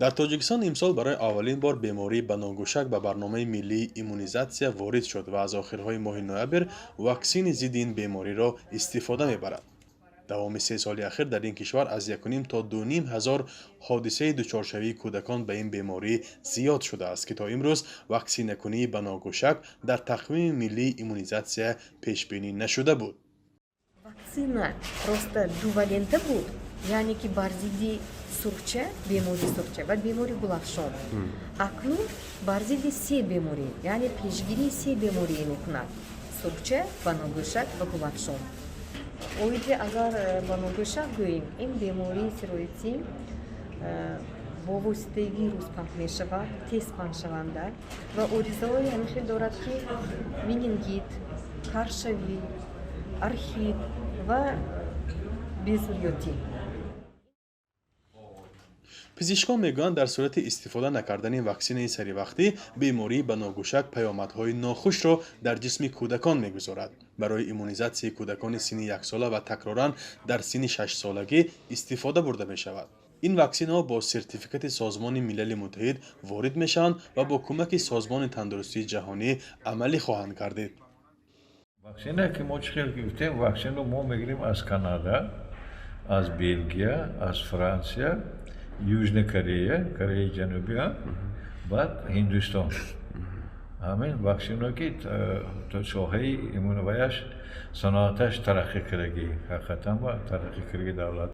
Дар Тоҷикистон имсол барои аввалин бор бемории баногӯшак ба барномаи миллии иммунизатсия ворид шуд ва аз охирҳои моҳи ноябр ваксини зидди ин бемориро истифода мебарад. Давоми 3 соли ахир дар ин кишвар аз 1,5 то 2,5 ҳазор ҳодисаи дучоршавии кӯдакон ба ин беморӣ зиёд шудааст, ки то имрӯз ваксинакунии баногӯшак дар тақвими миллии иммунизатсия пешбинӣ нашуда буд. Ваксина просто дувалента буд, яъне ки бар зидди сурхча, бемории сурхча ва бемории гулафшон. Акнун бар зидди се беморӣ, яъне пешгирии се беморӣ мекунад: сурхча, баногӯшак ва гулафшон. Оиди агар баногӯшак гӯем, ин бемории сироятӣ бо воситаи вирус паҳн мешавад, тез паҳншаванда ва оризаҳои ҳамин хел дорад, ки менингит, каршавӣ, орхит ва безурётӣ. Пизишкон мегӯянд, дар сурати истифода накардани ваксинаи саривақтӣ бемории баногӯшак паёмадҳои нохушро дар ҷисми кӯдакон мегузорад. Барои иммунизатсияи кӯдакони синни яксола ва такроран дар синни шашсолагӣ истифода бурда мешавад. Ин ваксинаҳо бо сертификати Созмони Милали Муттаҳид ворид мешаванд ва бо кӯмаки Созмони тандурустии ҷаҳонӣ амалӣ хоҳанд гардид. Ваксина, ки мо чӣ хел гуфтем, ваксинаро мо мегирем аз Канада, аз Белгия, аз Франсия, Южная Корея, Кореяи Ҷанубӣ, баъд Ҳиндустон. Ҳамин ваксино, ки соҳаи иммуноваяш, саноаташ тараққӣ кардагӣ, ҳақиқатан тараққӣ кардагӣ давлат.